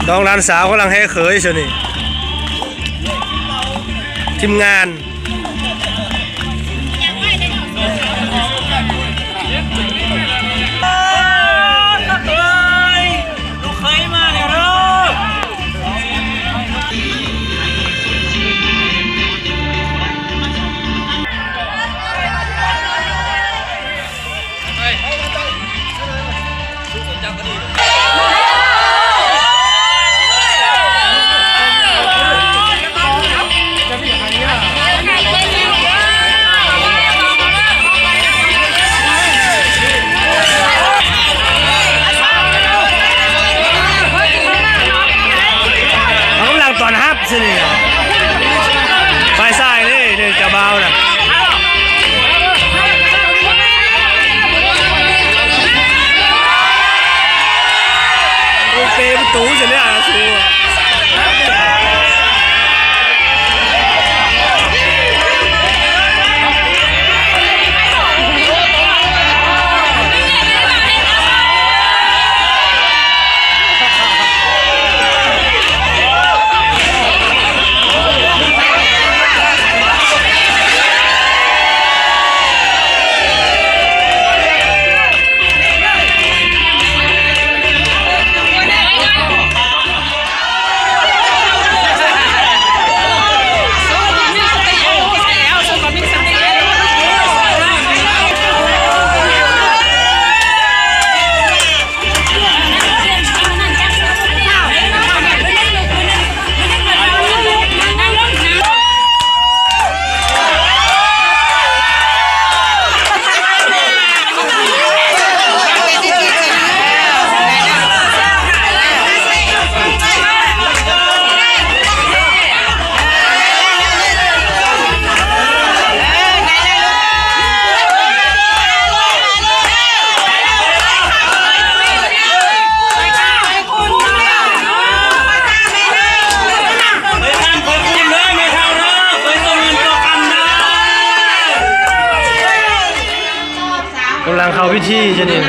ນ້ອງຫຼານສາວກຳລັງແຫ່ເຂີຍຊະນີ້ ທີມງານ. ເຮົາກຳລັງຕ້ອນຮັບ ຊິນີ້ ຝ່າຍຊ້າຍນີ້ ນີ້ເຈົ້າບ່າວນະ ໂອ້ ເປປະຕູຊິແລ້ວນະ ກຳລັງເຂົ້າພິທີຊະນີ້.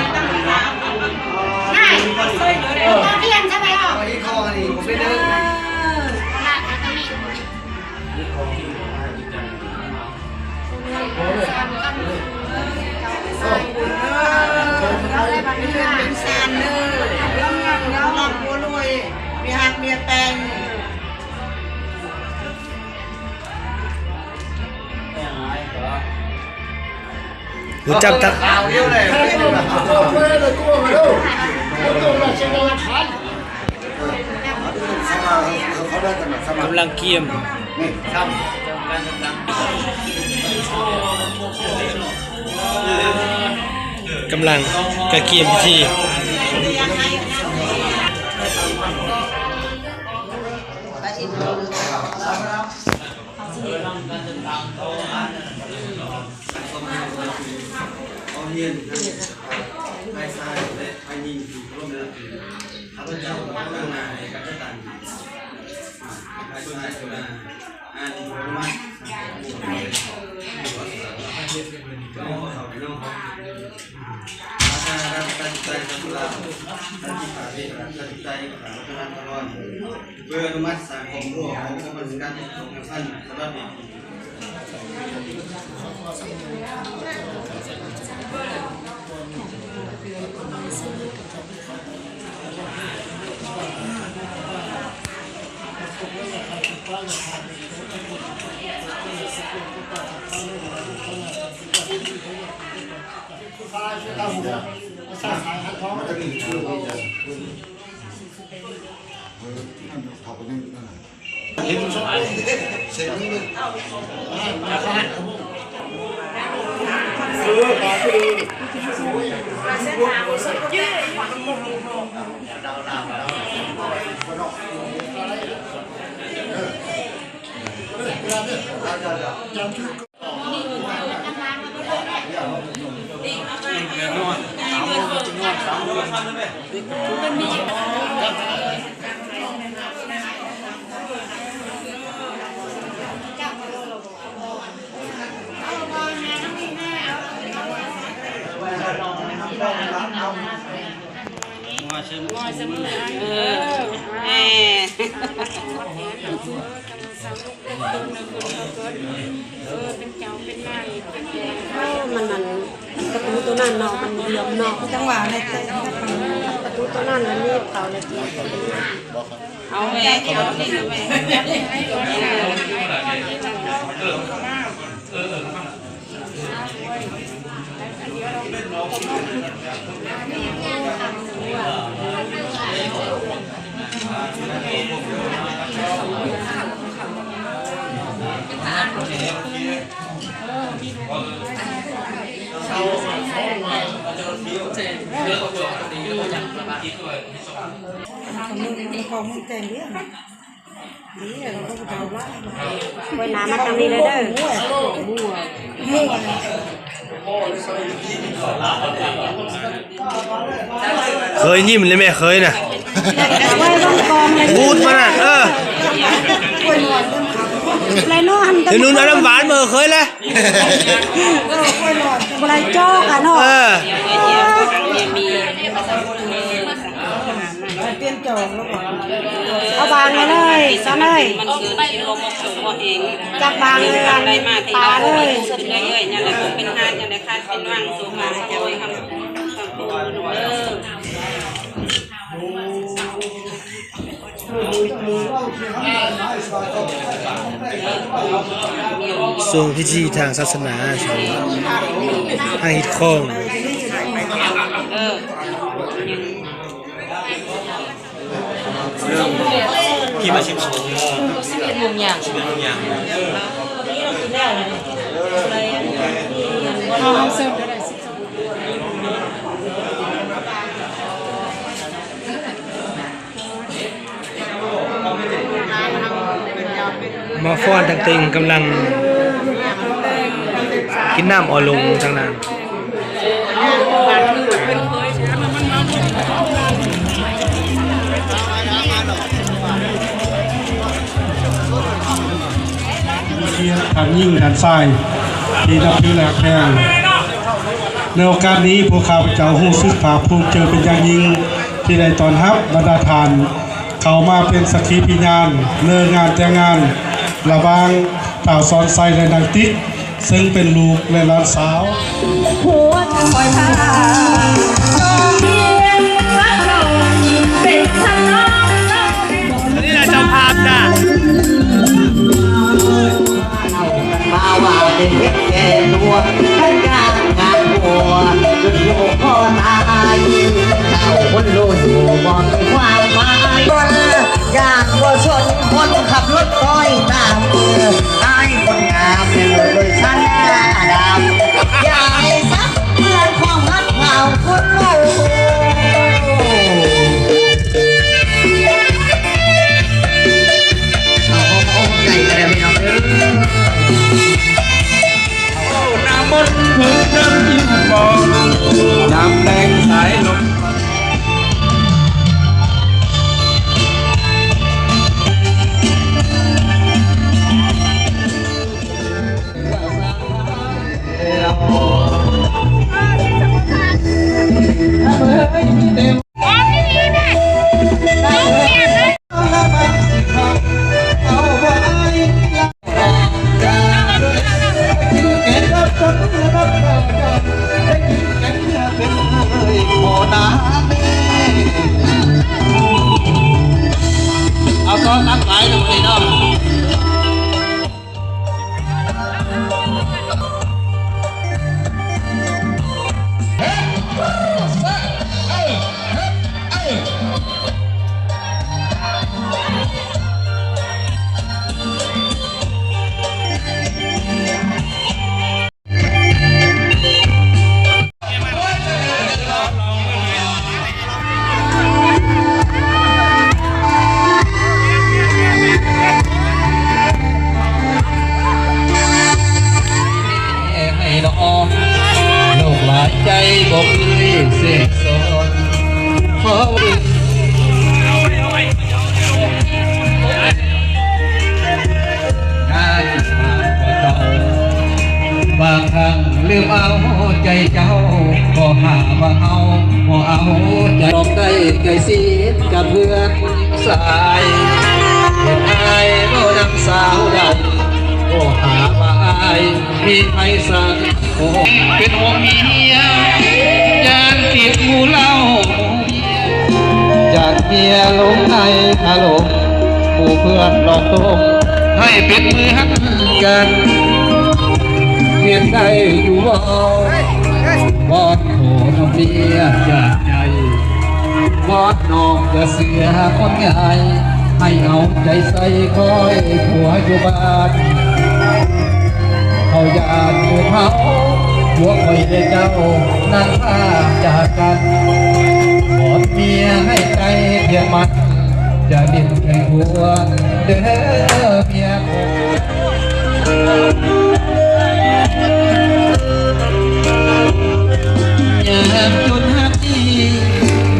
ຮູ້ຈັກ ກຳລັງກຽມ ກຳລັງກະກຽມພິທີ. ຂໍຮຽນ ຝ່າຍຊາຍ ແລະ ຝ່າຍຍິງທີ່ເຄົາລົບ ຂ້າພະເຈົ້າ ຂອບໜ້າໃຫ້ກັບກະຕັນ ຝ່າຍຊາຍ ອາ ອາ ທີ່ອະນຸມັດ ເພື່ອອະນຸມັດສ້າງຄອບຄົວຂອງກຳມະການຈັດຕັ້ງສະບັບນີ້. ມ ເອີ ແມ່ ເອີ ເປັນເຈົ້າເປັນນາຍ ເອີ ມັນ ມັນ ປະຕູໂຕນັ້ນເນາະ ມັນເຫຼື້ອມເນາະ ຈັງຫວະໃນໃຈ ປະຕູໂຕນັ້ນມັນມີເຂົາແລ້ວ ເອົາແມ່ ເອົານີ້ແມ່ ເອີ. ໂອ້ຍ ໜ້າມາທາງນີ້ເລີຍເດີ ເຄີຍຍິ້ມເລີຍແມ່ ເຄີຍນະ ບູດມານະ ເອີ ແລະນອນ ເດີນຸນເອົານ້ຳຫວານມາເຄີຍແລະ ບໍ່ໄດ້ຈອກອະເນາະ ເອີ. ປ່ຽນຈອງແລ້ວບໍ່? ເອົາວາງເລີຍ ສາວເອີຍ ຈັບວາງເລີຍ ປາເອີຍ ເປັນຫາດຈັ່ງໃດ ຂາດເປັນຫວັງ ໂຊກລາພໃຫ້ເຈົ້າເອີຍ ຄຳ ຄຳໂພນເດີ. ຊ່ວງພິທີທາງສາສະໜາ ໃຫ້ຮີດຄອງ ເອີ. ເລີ່ມ ທີ່ມາສິບໂມງ ສິບເອັດໂມງຍ່າງ ສິບເອັດໂມງຍ່າງ ໝໍ້ຟ້ອນທາງເທິງກຳລັງກິນນ້ຳອໍລົງທາງນັ້ນ. ທ່ານຍິງ ທ່ານຊາຍ ທີ່ນັບຖື ແລະ ຮັກແພງ. ໃນໂອກາດນີ້ ພວກຂ້າພະເຈົ້າຮູ້ສຶກພາກພູມໃຈເປັນຢ່າງຍິ່ງ ທີ່ໄດ້ຕ້ອນຮັບບັນດາທ່ານ ເຂົ້າມາເປັນສັກຂີພະຍານໃນງານແຕ່ງງານລະຫວ່າງທ້າວສອນໄຊ ແລະ ນາງຕິກ ເຊິ່ງເປັນລູກ ແລະ ຫຼານສາວ. ນີ້ແຫຼະເຈົ້າພາບຈ້າ. ມາວ່າເປັນເຮັດແກ່ຕົວ ທັງການງານບົວ ຈົນຜູກຄໍຕາຍ. ເຈົ້າຄົນຮູ້ຢູ່ບໍ່ມີຄວາມໝາຍ ຢ້ານບໍ່ຊົນ ຄົນຂັບລົດຕ້ອຍຕາມ ອາຍຄົນງາມ ເປັນລົດໂດຍສານໜ້າດຳ ຢ່າໃຫ້ສັບເປື້ອນຄວາມຮັກຂອງຄົນຮູ້. ເອົາໂຮມໂຮມໃຈກັນແດ່ພີ່ນ້ອງເອີຍ. ນ້ຳມົນເພິ່ງນ້ຳອິນບອກ ນ້ຳແດງສາຍລົມ. ເອົາຕໍ່ຕັບໄປເນາະ ມື້ນີ້ເນາະ. ໃຫ້ນ້ອງ ໂລກຫຼາຍໃຈບໍ່ເຄີຍເສກສອນ ຂໍ ງານມາກວ່າເກົ່າ ບາງຄັ້ງລືມເອົາໃຈເຈົ້າ ກໍຫາວ່າເຮົາບໍ່ເອົາໃຈ ບອກໄດ້ ໃກ້ຊິດກັບເພື່ອນສາຍ ເຫັນອ້າຍເວົ້ານຳສາວໃດ ກໍຫາວ່າອ້າຍມີໃຜສັກ ໂອ້ ເປັນຫ່ວງເມຍ ຢ້ານຕິດໝູ່ເຫຼົ້າ ຢ້ານເມຍຫຼົງໃນອາລົມ ໝູ່ເພື່ອນຫຼອກຕົມ ໃຫ້ເປັນເໝືອນກັນ ເຮັດໄດ້ຢູ່ບໍ່? ວອນຂໍນ້ອງເມຍຈາກໃຈ ວອນນ້ອງຢ່າເສຍຄົນງ່າຍ ໃຫ້ເອົາໃຈໃສ່ຄອຍຜົວຢູ່ບ້ານ ເຂົາຢ້ານໝູ່ເຮົາ ຜົວຂ້ອຍແລະເຈົ້ານັ້ນພາຈາກກັນ ວອນເມຍໃຫ້ໃຈພຽງມັນ ຢ່າຫຼິ້ນໃຫ້ຜົວເດີເມຍ ຍາມຈົນຫາກດີ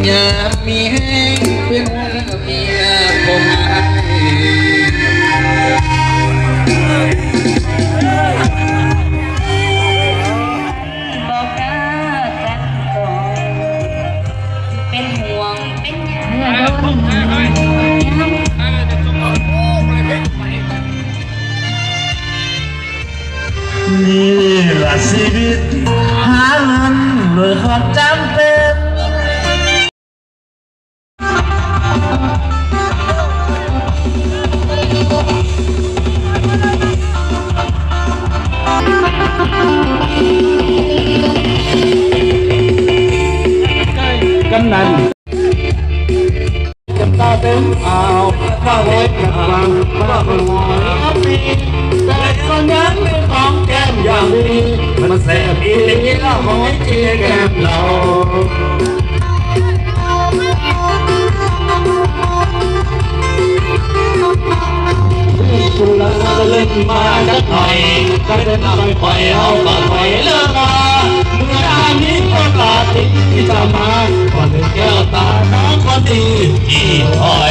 ຍາມມີແຮງເປັນເມຍຂອງອ້າຍ ບໍ່ກ້າກັນກອດ ເປັນຫ່ວງເປັນໃຍ ເມື່ອດົນຍາມ ນີ້ລະຊີວິດ ຫາເງິນດ້ວຍຄວາມຈຳເປັນ. ກຳນັນ ນ້ຳຕາເຕັມອ່າວ ມາໄວ້ກັບຟັງ ມາເບິ່ງໝໍລຳປີ ແຕ່ກໍຍັງເປັນຫອມແກ້ມຢ່າງດີ ມັນແຊບອີ່ຫຼີລະຫອຍທີ່ແກ້ມເຮົາ. ເລີນມາຈັກໜ້ອຍ ກະເປັນໄປໄປເຮົາກະໄປເລີນມາ ເມື່ອໃດມີໂອກາດທີ່ຈະມາ ຂໍດຶງແກ້ວຕານ້ອງຄົນດີອີກໜ້ອຍ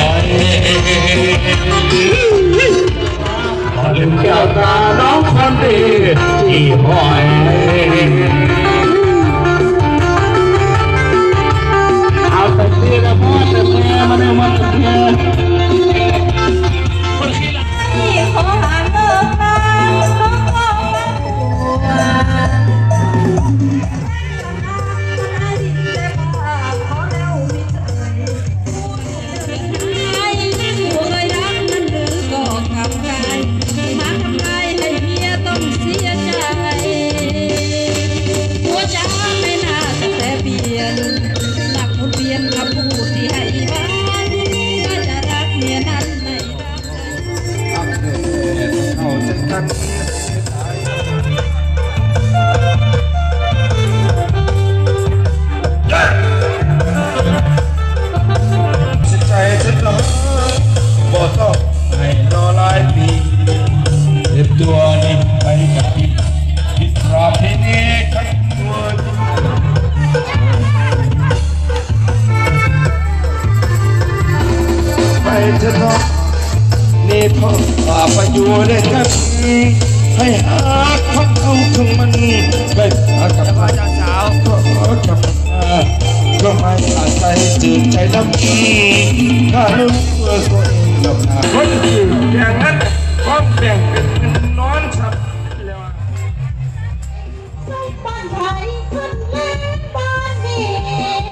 ຂໍດຶງແກ້ວຕານ້ອງຄົນດີອີກໜ້ອຍ ເອົາເຕັມທີ່ລະ ມາເຕັມທີ່ ມາເດີ ມາເຕັມທີ່. ໄປເທີະເນາະ ນີ້ພໍ່ວ່າໄປຢູ່ດ້ວຍກັນ ໃຫ້ຮັກຂອງເຮົາຂອງມັນ ໄປຫາກັບມາຈາກສາວ ຂໍກັບມາ ກໍມາອາໄສຈື່ໃຈນຳ ຂ້າເລີຍຕົວເອງດອກນາ ຄົນອື່ນແຕ່ງນັ້ນ ຄວາມແບ່ງເປັນ